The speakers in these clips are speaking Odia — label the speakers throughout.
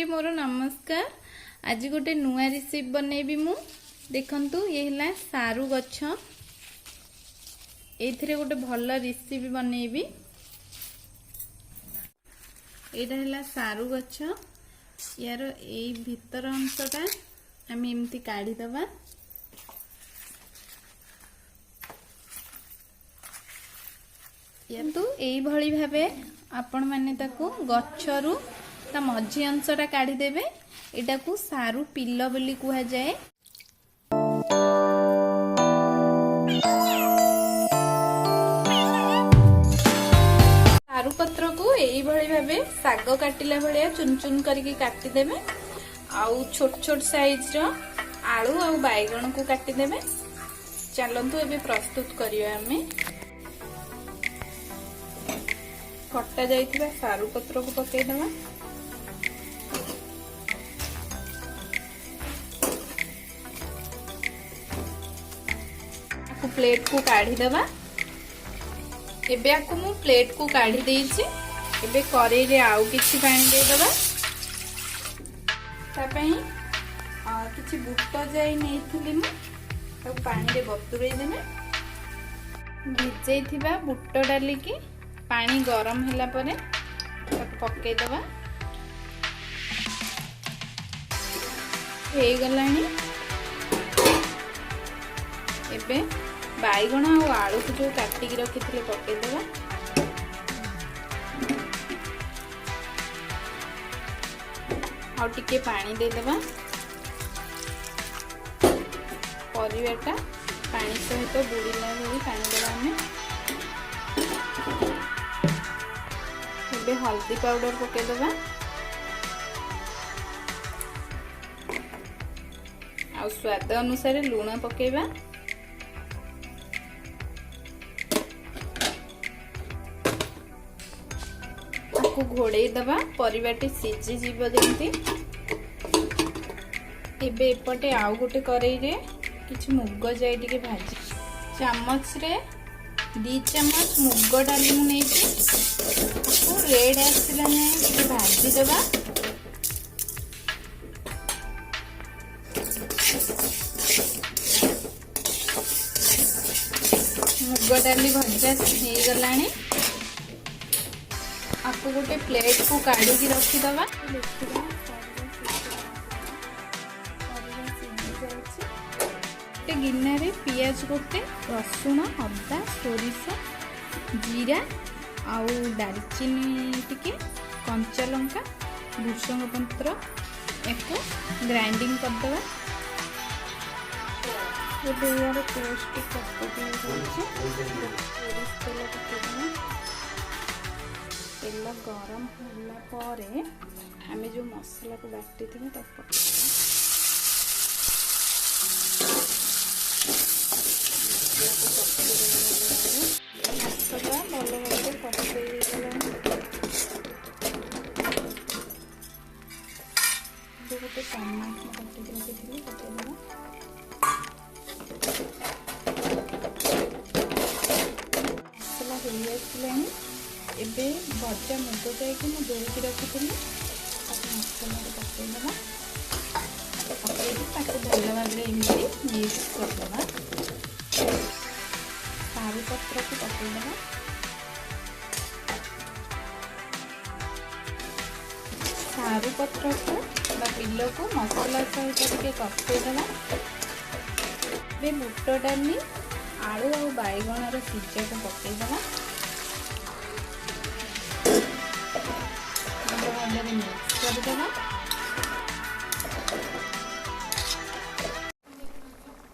Speaker 1: ସମସ୍ତଙ୍କୁ ମୋର ନମସ୍କାର। ଆଜି ଗୋଟେ ନୂଆ ରେସିପି ବନେଇବି ମୁଁ। ଦେଖନ୍ତୁ, ଇଏ ହେଲା ସାରୁ ଗଛ। ଏଇଥିରେ ଗୋଟେ ଭଲ ରେସିପି ବନେଇବି। ଏଇଟା ହେଲା ସାରୁ ଗଛ। ୟାର ଏଇ ଭିତର ଅଂଶଟା ଆମେ ଏମିତି କାଢ଼ିଦେବା। କିନ୍ତୁ ଏଇଭଳି ଭାବେ ଆପଣମାନେ ତାକୁ ଗଛରୁ ତା ମଝି ଅଂଶଟା କାଢ଼ିଦେବେ। ଏଟାକୁ ସାରୁ ପିଲ ବୋଲି କୁହାଯାଏ। ସାରୁ ପତ୍ରକୁ ଏଇଭଳି ଭାବେ ଶାଗ କାଟିଲା ଭଳିଆ ଚୁନ ଚୁନ କରିକି କାଟିଦେବେ ଆଉ ଛୋଟ ଛୋଟ ସାଇଜର ଆଳୁ ଆଉ ବାଇଗଣକୁ କାଟିଦେବେ। ଚାଲନ୍ତୁ, ଏବେ ପ୍ରସ୍ତୁତ କରିବା। ଆମେ କଟା ଯାଇଥିବା ସାରୁ ପତ୍ରକୁ ପକେଇଦେବା। ଆକୁ ପ୍ଲେଟକୁ କାଢିଦେବା। ଏବେ ଆକୁ ମୁଁ ପ୍ଲେଟକୁ କାଢି ଦେଇଛି। ଏବେ କରେଇରେ ଆଉ କିଛି ପାଣି ଦେଇଦେବା। ତା ପାଇଁ କିଛି ବୁଟ ଯାଇ ନେଇଥିଲି ମୁଁ, ତାକୁ ପାଣିରେ ବତୁରେଇ ଦେବେ। ଭିଜେଇଥିବା ବୁଟ ଡାଲିକି ପାଣି ଗରମ ହେଲା ପରେ ତାକୁ ପକେଇଦେବା। ହେଇଗଲାଣି। ଏବେ ବାଇଗଣ ଆଉ ଆଳୁକୁ ଯୋଉ କାଟିକି ରଖିଥିଲେ ପକେଇଦେବା। ଆଉ ଟିକେ ପାଣି ଦେଇଦେବା। ପରିବାଟା ପାଣି ସହିତ ବୁଡ଼ିଲା ଭଳି ପାଣି ଦେବା ଆମେ। ଏବେ ହଳଦୀ ପାଉଡର ପକେଇଦେବା ଆଉ ସ୍ୱାଦ ଅନୁସାରେ ଲୁଣ ପକେଇବା। ତାକୁ ଘୋଡ଼େଇ ଦେବା, ପରିବାଟି ସିଝିଯିବ ଯେମିତି। ଏବେ ଏପଟେ ଆଉ ଗୋଟେ କରେଇରେ କିଛି ମୁଗ ଯାଇ ଟିକେ ଭାଜି, ଚାମଚରେ 2 ଚାମଚ ମୁଗ ଡାଲି ମୁଁ ନେଇଛି। ତାକୁ ରେଡ୍ ଆସିଲା ଯାଏଁ ଟିକେ ଭାଜିଦେବା। ମୁଗ ଡାଲି ଭଜା ହେଇଗଲାଣି। ଆକୁ ଗୋଟେ ପ୍ଲେଟକୁ କାଢ଼ିକି ରଖିଦେବା। ଦେଖିବା, ପରିବା ସିଝି ଯାଇଛି। ଗୋଟେ ଗିନାରେ ପିଆଜ ଗୋଟେ, ରସୁଣ, ଅଦା, ସୋରିଷ, ଜିରା ଆଉ ଡାଲଚିନି ଟିକେ, କଞ୍ଚା ଲଙ୍କା, ଭୃଷଙ୍ଗ ପତ୍ର, ୟାକୁ ଗ୍ରାଇଣ୍ଡିଙ୍ଗ କରିଦେବା। ଏବେ ଏହାର ପେଷ୍ଟ ପ୍ରସ୍ତୁତ ହେଇଯାଇଛି। ସୋରିଷ ତେଲ ପକାଇଦେବା। ତେଲ ଗରମ ହେଲା ପରେ ଆମେ ଯେଉଁ ମସଲାକୁ ବାଟିଥିବା ତାକୁ ପକାଇଦେବା। ମସଲାକୁ କଷିଦେବା ଭଲ ଭାବରେ। ମସଲା ଭଲ ଭାବରେ କଷେଇ ହେଇଗଲାଣି। ଏବେ ଗୋଟେ ଟମାଟୋ କାଟିକି ରଖିଥିଲି, ପକାଇଦେବା। ମସଲା ହେଇ ଆସିଲାଣି। ଏବେ ଭଜା ମୁଗ ଯାଇକି ମୁଁ ଧୋଇକି ରଖିଥିଲି, ତାକୁ ମସଲାରେ ପକାଇଦେବା। ପକାଇକି ତାକୁ ଭଲ ଭାବରେ ଏମିତି ମିକ୍ସ କରିଦେବା। ସାରୁ ପତ୍ରକୁ ପକାଇଦେବା। ସାରୁ ପତ୍ରକୁ ବା ପିଲକୁ ମସଲା ସହିତ ଟିକେ କଷେଇଦେବା। ଏବେ ବୁଟ ଡାଲି, ଆଳୁ ଆଉ ବାଇଗଣର ସିଝାକୁ ପକାଇଦେବା। ଭଲ ଭାବରେ ମିକ୍ସ କରିଦେବା।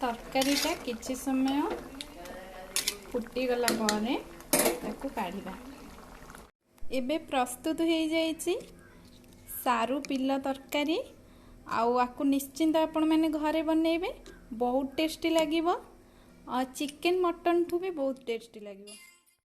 Speaker 1: ତରକାରୀଟା କିଛି ସମୟ ଫୁଟିଗଲା ପରେ ତାକୁ କାଢ଼ିବା। ଏବେ ପ୍ରସ୍ତୁତ ହେଇଯାଇଛି ସାରୁ ପିଲ ତରକାରୀ। ଆଉ ଆକୁ ନିଶ୍ଚିନ୍ତ ଆପଣମାନେ ଘରେ ବନେଇବେ, ବହୁତ ଟେଷ୍ଟି ଲାଗିବ। ଚିକେନ୍ ମଟନ୍ଠୁ ବି ବହୁତ ଟେଷ୍ଟି ଲାଗିବ।